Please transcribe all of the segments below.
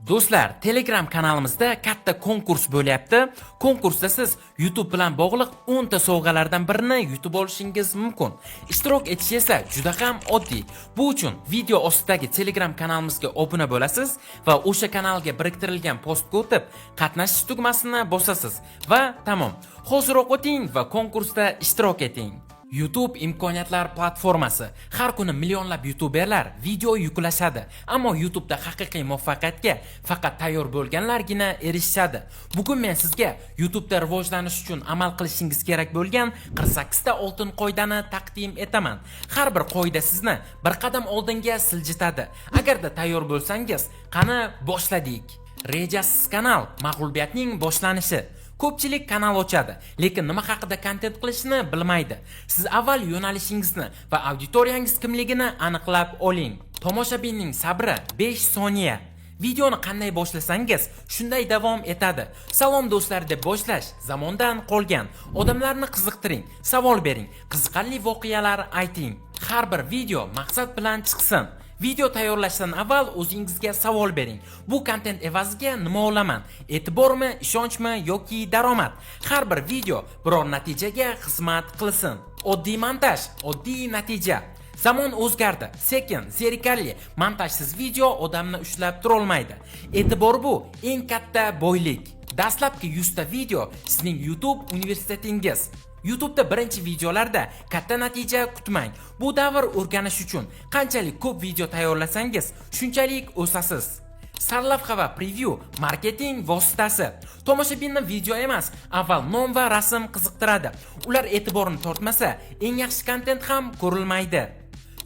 Do'stlar, Telegram kanalimizda katta konkurs bo'lyapti. Konkursda siz YouTube bilan bog'liq 10 ta sovg'alardan birini yutib olishingiz mumkin. Ishtirok etish esa juda ham oddiy. Bu uchun video ostidagi Telegram kanalimizga obuna bo'lasiz va o'sha kanalga biriktirilgan postga o'tib, qatnashish tugmasini bosasiz va tamom. Hoziroq o'ting va konkursda ishtirok eting. YouTube imkoniyatlar platformasi. Har kuni millionlab youtuberlar video yuklashadi. Ammo YouTube'da haqiqiy muvaffaqiyatga faqat tayyor bo'lganlargina erishishadi. Bugun men sizga YouTube'da rivojlanish uchun amal qilishingiz kerak bo'lgan 48 ta oltin qoidani taqdim etaman. Har bir qoida sizni bir qadam oldinga siljitadi. Agarda tayyor bo'lsangiz, qani, boshladik. Rejasiz kanal mag'lubiyatning boshlanishi. Ko'pchilik kanal ochadi, lekin nima haqida kontent qilishni bilmaydi. Siz avval yo'nalishingizni va auditoriyangiz kimligini aniqlab oling. Tomoshabinning sabri 5 soniya. Videoni qanday boshlasangiz, shunday davom etadi. "Salom, do'stlar" deb boshlash zamondan qolgan. Odamlarni qiziqtiring, savol bering, qiziqarli voqealar ayting. Har bir video maqsad bilan chiqsin. Video tayyorlashdan avval o'zingizga savol bering. Bu kontent evaziga nima olaman? E'tibormi, ishonchmi yoki daromad? Har bir video biror natijaga xizmat qilsin. Oddiy montaj, oddiy natija. Zamon o'zgardi. Sekin, zerikarli, montajsiz video odamni ushlab turolmaydi. E'tibor bu eng katta boylik. Dastlabki 100 ta video sizning YouTube universitetingiz. YouTube'da birinchi videolarda katta natija kutmang. Bu davr o'rganish uchun. Qanchalik ko'p video tayyorlasangiz, shunchalik o'sasiz. Sarlavha va preview marketing vositasi. Tomoshabinni video emas, avval nom va rasm qiziqtiradi. Ular e'tiborini tortmasa, eng yaxshi kontent ham ko'rilmaydi.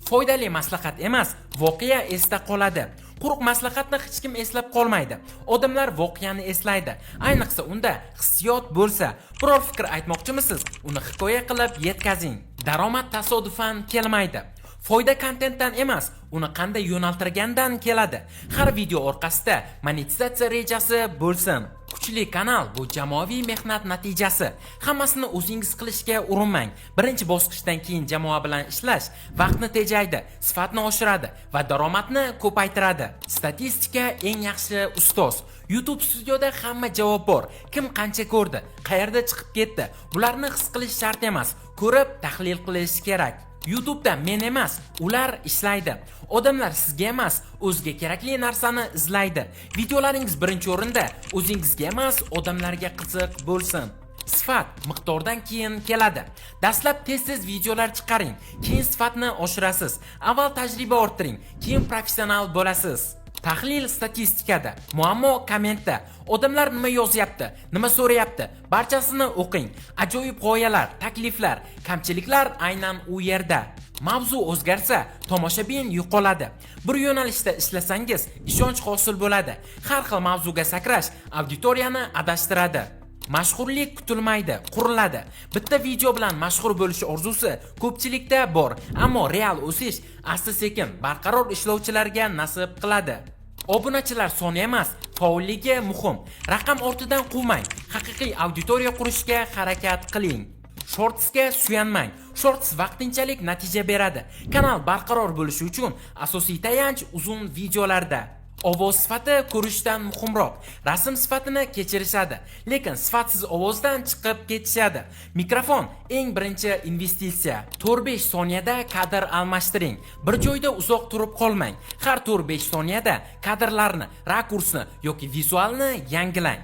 Foydali maslahat emas, voqea esda qoladi. Quruq maslahatni hech kim eslab qolmaydi. Odamlar voqeani eslaydi. Ayniqsa unda hissiyot bo'lsa. Biror fikr aytmoqchimisiz? Uni hikoya qilib yetkazing. Daromad tasodifan kelmaydi. Foyda kontentdan emas, uni qanday yo'naltirgandan keladi. Har video orqasida monetizatsiya rejasi bo'lsin. Kuchli kanal bu jamoaviy mehnat natijasi. Hammasini o'zingiz qilishga urinmang. Birinchi bosqichdan keyin jamoa bilan ishlash vaqtni tejaydi, sifatni oshiradi va daromadni ko'paytiradi. Statistika eng yaxshi ustoz. YouTube Studioda hamma javob bor. Kim qancha ko'rdi, qayerda chiqib ketdi. Bularni his qilish shart emas, ko'rib tahlil qilish kerak. YouTube'da men emas, ular ishlaydi. Odamlar sizga emas, o'ziga kerakli narsani izlaydi. Videolaringiz birinchi o'rinda o'zingizga emas, odamlarga qiziq bo'lsin. Sifat miqdordan keyin keladi. Dastlab tez-tez videolar chiqaring, keyin sifatni oshirasiz. Avval tajriba orttiring, keyin professional bo'lasiz. Tahlil statistikada, muammo kommentda. Odamlar nima yozyapti, nima so'rayapti, barchasini o'qing. Ajoyib g'oyalar, takliflar, kamchiliklar aynan u yerda. Mavzu o'zgarsa, tomoshabin yo'qoladi. Bir yo'nalishda ishlasangiz, ishonch hosil bo'ladi. Har xil mavzuga sakrash auditoriyani adashtiradi. Mashhurlik kutilmaydi, quriladi. Bitta video bilan mashhur bo'lish orzusi ko'pchilikda bor, ammo real o'sish asta-sekin barqaror ishlovchilarga nasib qiladi. Obunachilar soni emas, faolligi muhim. Raqam ortidan quvmang, haqiqiy auditoriya qurishga harakat qiling. Shortsga suyanmang. Shorts vaqtinchalik natija beradi. Kanal barqaror bo'lishi uchun asosiy tayanch uzun videolarda. Ovoz sifati ko'rishdan muhimroq. Rasm sifatini kechirishadi, lekin sifatsiz ovozdan chiqib ketishadi. Mikrofon eng birinchi investitsiya. 4-5 soniyada kadr almashtiring. Bir joyda uzoq turib qolmang. Har 4-5 soniyada kadrlarni, rakursni yoki vizualni yangilang.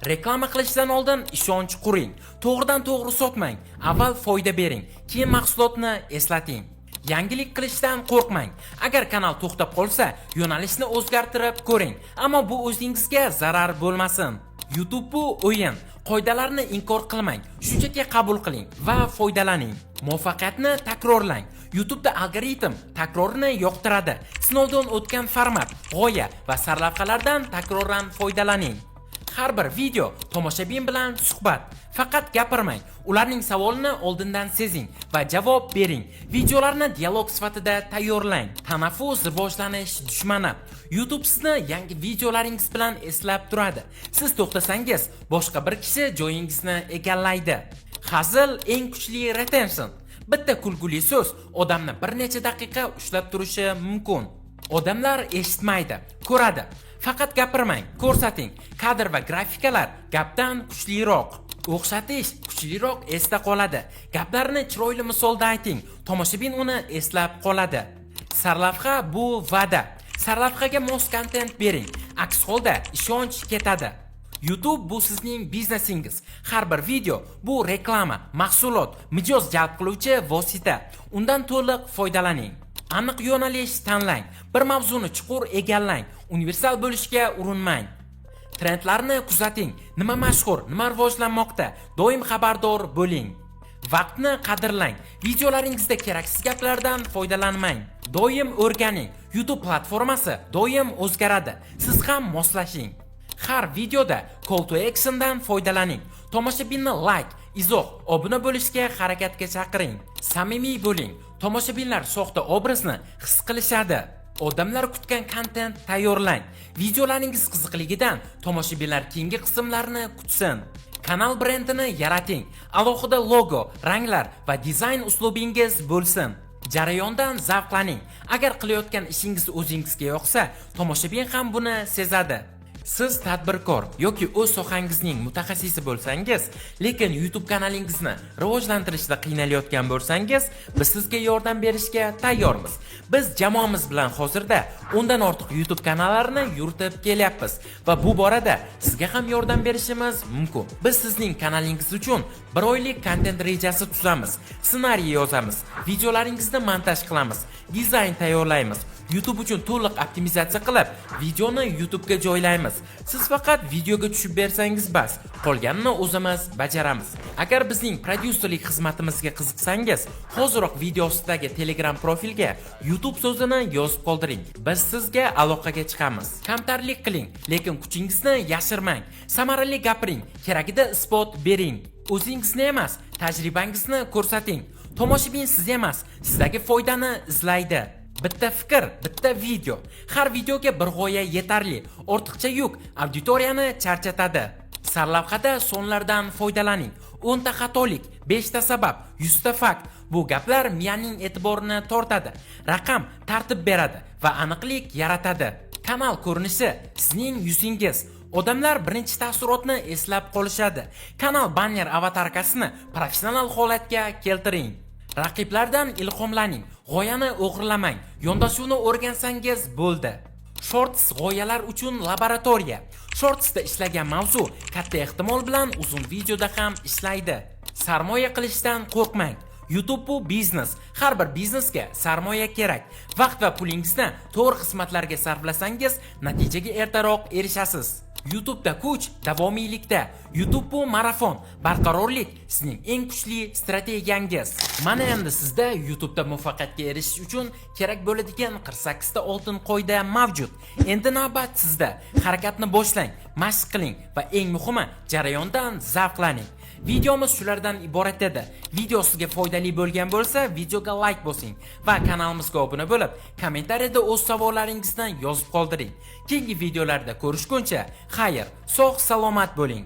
Reklama qilishdan oldin ishonch quring. To'g'ridan to'g'ri sotmang. Avval foyda bering, keyin mahsulotni eslating. Yangilik qilishdan qo'rqmang. Agar kanal to'xtab qolsa, yo'nalishni o'zgartirib ko'ring. Ammo bu o'zingizga zarar bo'lmasin. YouTube bu o'yin. Qoidalarni inkor qilmang. Shunchaki qabul qiling va foydalaning. Muvaffaqiyatni takrorlang. YouTube'da algoritm takrorni yoqtiradi. Sinovdan o'tgan format, g'oya va sarlavhalardan takroran foydalaning. Har bir video tomoshabin bilan suhbat. Faqat gapirmang. Ularning savolini oldindan sezing va javob bering. Videolarni dialog sifatida tayyorlang. Tanaffus rivojlanish dushmani. YouTube sizni yangi videolaringiz bilan eslab turadi. Siz to'xtasangiz, boshqa bir kishi joyingizni egallaydi. Hazil eng kuchli retention. Bitta kulguli so'z odamni bir necha daqiqa ushlab turishi mumkin. Odamlar eshitmaydi, ko'radi. Faqat gapirmang, ko'rsating. Kadr va grafikalar gapdan kuchliroq. O'xshatish kuchliroq esda qoladi. Gaplarni chiroyli misolda ayting. Tomoshabin uni eslab qoladi. Sarlavha bu va'da. Sarlavhaga mos kontent bering. Aks holda ishonch ketadi. YouTube bu sizning biznesingiz. Har bir video bu reklama, mahsulot, mijoz jalb qiluvchi vosita. Undan to'liq foydalaning. Aniq yo'nalish tanlang. Bir mavzuni chuqur egallang. Universal bo'lishga urinmang. Trendlarni kuzating. Nima mashhur, nima rivojlanmoqda, doim xabardor bo'ling. Vaqtni qadrlang. Videolaringizda keraksiz gaplardan foydalanmang. Doim o'rganing. YouTube platformasi doim o'zgaradi. Siz ham moslashing. Har videoda call to actiondan foydalaning. Tomoshabinni like, izoh, obuna bo'lishga harakatga chaqiring. Samimiy bo'ling. Tomoshabinlar soxta obrazni his qilishadi. Odamlar kutgan kontent tayyorlang. Videolaringiz qiziqligidan tomoshabinlar keyingi qismlarni kutsin. Kanal brendini yarating. Alohida logo, ranglar va dizayn uslubingiz bo'lsin. Jarayondan zavqlaning. Agar qilayotgan ishingiz o'zingizga yoqsa, tomoshabin ham buni sezadi. Siz tadbirkor yoki o'z sohangizning mutaxassisi bo'lsangiz, lekin YouTube kanalingizni rivojlantirishda qiynalayotgan bo'lsangiz, biz sizga yordam berishga tayyormiz. Biz jamoamiz bilan hozirda 10 dan ortiq YouTube kanallarini yuritib kelyapmiz va bu borada sizga ham yordam berishimiz mumkin. Biz sizning kanalingiz uchun bir oylik kontent rejasi tuzamiz, ssenariy yozamiz, videolaringizni montaj qilamiz, dizayn tayyorlaymiz. YouTube uchun to'liq optimizatsiya qilib, videoni YouTube'ga joylaymiz. Siz faqat videoga tushib bersangiz bas, qolganini o'zimiz bajaramiz. Agar bizning prodyuserlik xizmatimizga qiziqsangiz, hoziroq video ostidagi Telegram profilga YouTube so'zini yozib qoldiring. Biz sizga aloqaga chiqamiz. Kamtarlik qiling, lekin kuchingizni yashirmang. Samarali gapiring, keragida isbot bering. O'zingizni emas, tajribangizni ko'rsating. Tomoshabin siz emas, sizdagi foydani izlaydi. Bitta fikr, bitta video. Har videoga bir g'oya yetarli. Ortiqcha yuk auditoriyani charchatadi. Sarlavhada sonlardan foydalaning. 10 ta xatolik, 5 ta sabab, 100 ta fakt. Bu gaplar miyaning e'tiborini tortadi. Raqam tartib beradi va aniqlik yaratadi. Kanal ko'rinishi sizning yuzingiz. Odamlar birinchi taassurotni eslab qolishadi. Kanal banner avatarkasini professional holatga keltiring. Raqiblardan ilhomlaning, g'oyani o'g'irlamang, yondashuvni o'rgansangiz bo'ldi. Shorts g'oyalar uchun laboratoriya. Shortsda ishlagan mavzu katta ehtimol bilan uzun videoda ham ishlaydi. Sarmoya qilishdan qo'rqmang. YouTube bu biznes. Har bir biznesga sarmoya kerak. Vaqt va pulingizni to'g'ri xizmatlarga sarflasangiz, natijaga ertaroq erishasiz. YouTube'da kuch davomiylikda. YouTube bu marafon. Barqarorlik sizning eng kuchli strategiyangiz. Mana endi sizda YouTube'da muvaffaqiyatga erishish uchun kerak bo'ladigan 48 ta oltin qoida mavjud. Endi navbat sizda. Harakatni boshlang, mashq qiling va eng muhimi, jarayondan zavqlaning. Videomiz shulardan iborat edi. Video sizga foydali bo'lgan bo'lsa, videoga like bosing va kanalimizga obuna bo'lib, kommentariyada o'z savollaringizni yozib qoldiring. Keyingi videolarda ko'rishguncha, xayr, sog' salomat bo'ling.